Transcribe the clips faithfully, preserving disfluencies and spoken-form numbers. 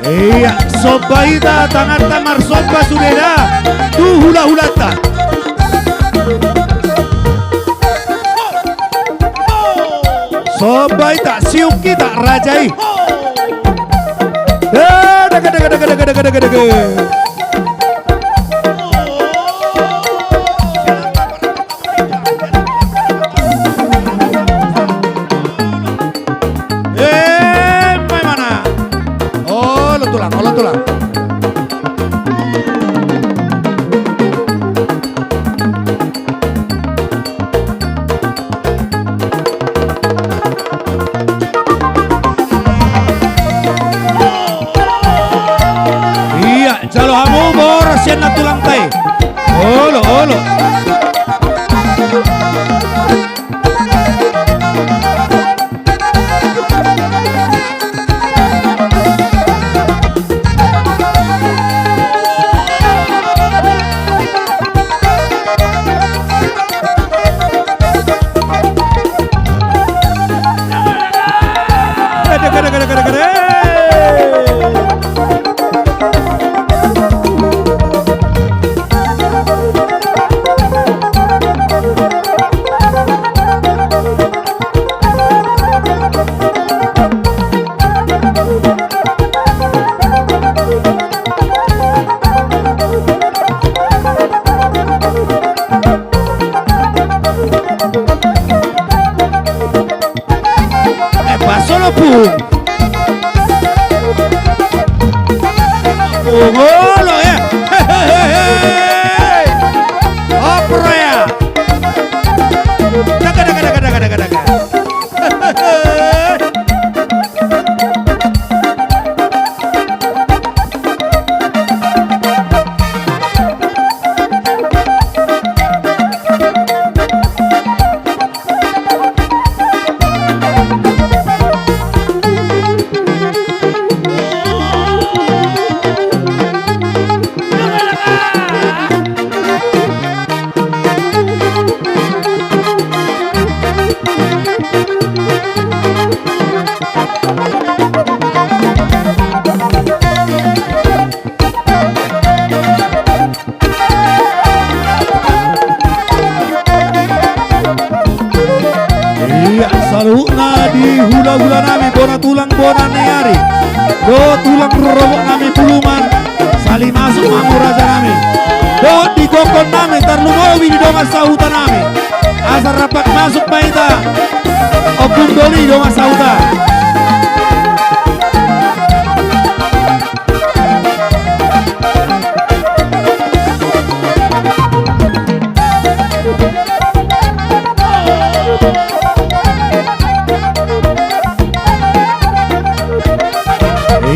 Ia, somba hita, tanganta marsomba sude da tu hulahulanta. Somba hita, siuk hita, raja i. Eh, dege, dege, dege. Eh, ma i mana? Olo tulang, olo tulang. Ia, jalo hamu boras sian na tulangta i. Olo, olo. Eh, pas olo pung. Pung olo, eh. Hehehe. Opera ya. Daga, daga, daga. Ia, saluhutna di hulahulanami, bona tulang, bona ni ari, dohot tulang rorobotnami Pulungan, sali masuk ma hamu rajanami. Dohot di gokhonnami, tarlumobi di dongan sahutanami. Asa rap masuk ma hita, Ompung Doli, dongan sahuta.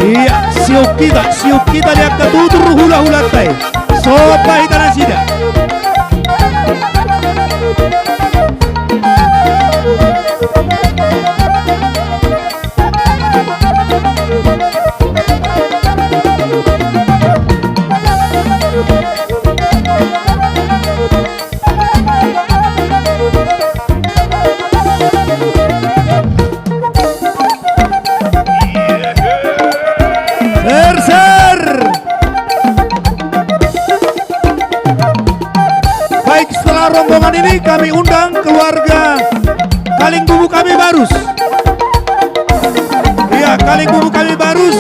Ia, siuk hita, siuk hita di angka tutur hulahulanta i. Somba hita nasida. Ser, ser. Baik, setelah rombongan ini kami undang keluarga Kaling Bubu kami Barus. Iya, Kaling Bubu kami Barus.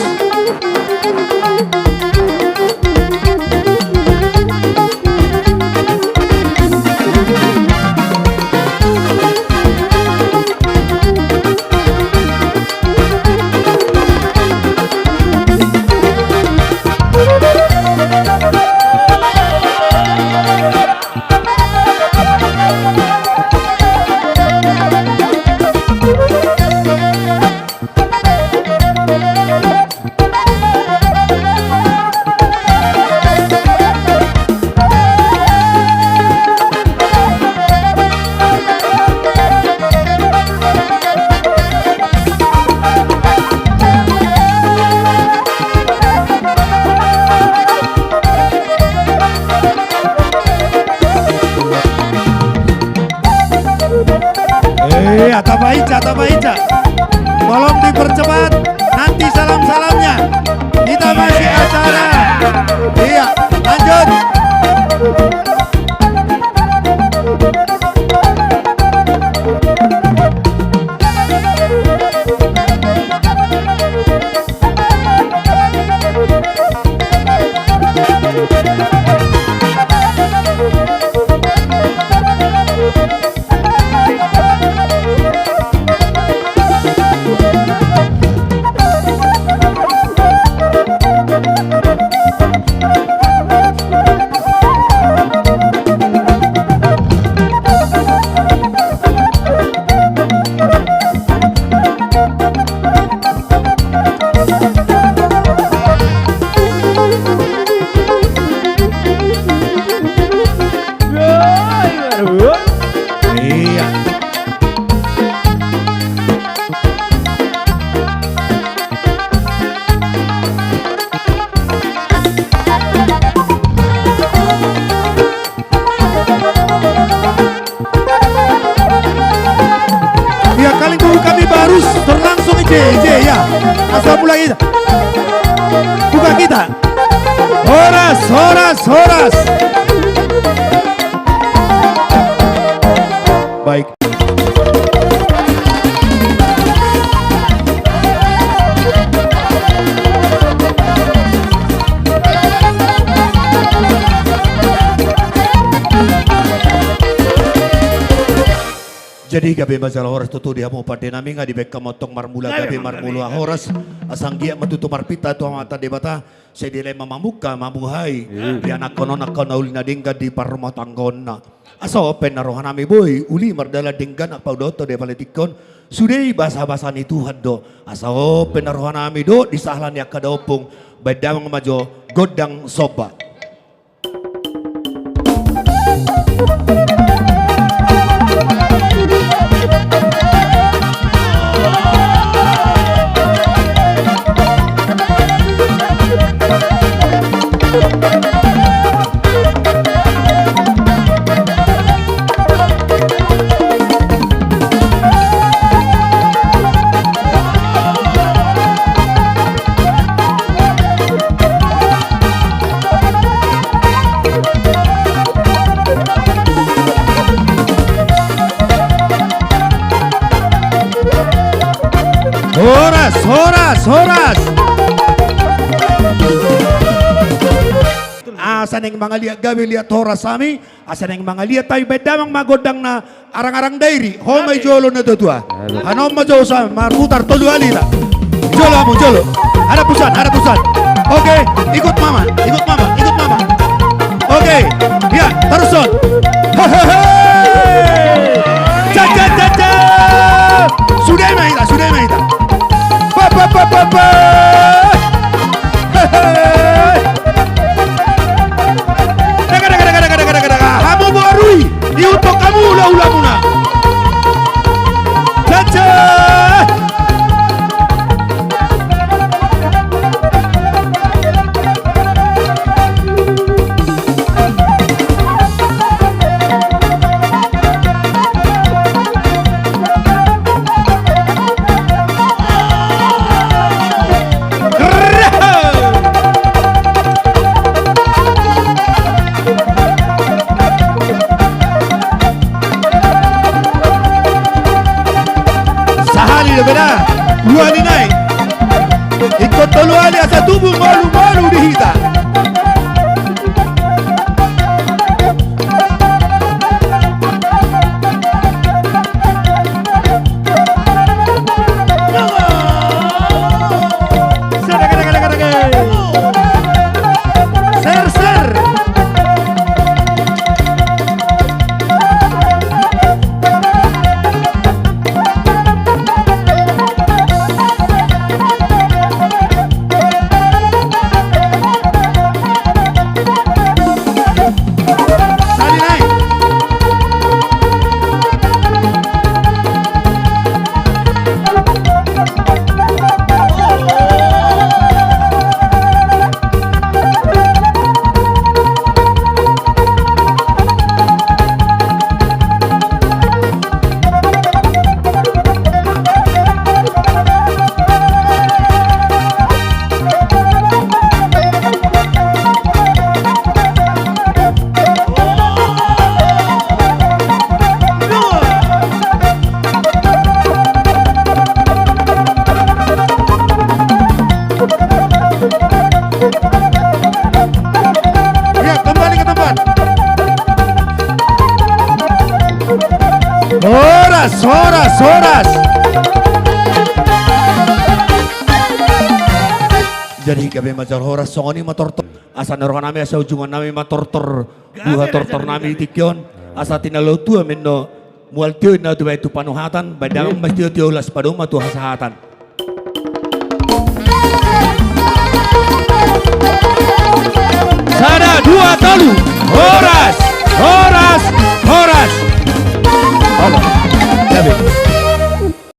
Ya, tapahinsa, tapahinsa. Tolong dipercepat nanti salam-salamnya. Kita masih acara. Iya, lanjut. Iya. Ya, kaling bubu kami barus, terlangsung ije, ije, ya. Asal mulai ije. Buka kita. Horas, horas, horas. Baik. Jadi gabe ma jala horas tutu di hamu pande nami, nga dibaen hamu antong marmula gabe, marmula horas. Asa anggiat ma tutu marpinta tu Amanta Debata, sai dilehon ma mamungka, mamuhai, dianakhon on angka na uli na denggan di parrumatanggaonna. Asa on pe na roha nami boi uli mardalan denggan, pabotohon di hepala tingki on, sude i basa-basa ni Tuhan do. Asa on pe na roha nami dohot di sahala ni angka daompung, baen damang ma jo gondang somba. Horas, horas, horas. Asa naeng mangaliat gabe liat horas hami. Asa naeng mangaliat hami, baen damang ma gondang na arang-arang Dairi. Ho ma i jolo na tua-tua. Hanon ma jo, asa marputar tolu hali hita. Jolo hamu, jolo. Hadap tu son, hadap tu son. Oke, ikut mama, ikut mama, ikut mama. Oke, ya, tarushon. Hehehe. Caca, caca. Sude ma hita, sude ma hita. Pa, pa, pa, pa, pa. Hehehe. Daga, daga, daga. Hamu boru i, iutok hamu ulaula muna. Caca. Sahali dope da, dua hali nai. Ingkon tolu hali asa tubu molu-molu di hita. Ser, ser. Horas, horas. Jadi gabe ma jala horas, songon i ma tortor. Asa na roha nami, asa ujungan nami ma tortor. Buha tortor nami di tingki on. Asa tinalo tua menno mual tio inna tu baen tu panuhatan, baen damang ma tio, tio las padomu ma tu hasahatan. Sada, dua, tolu.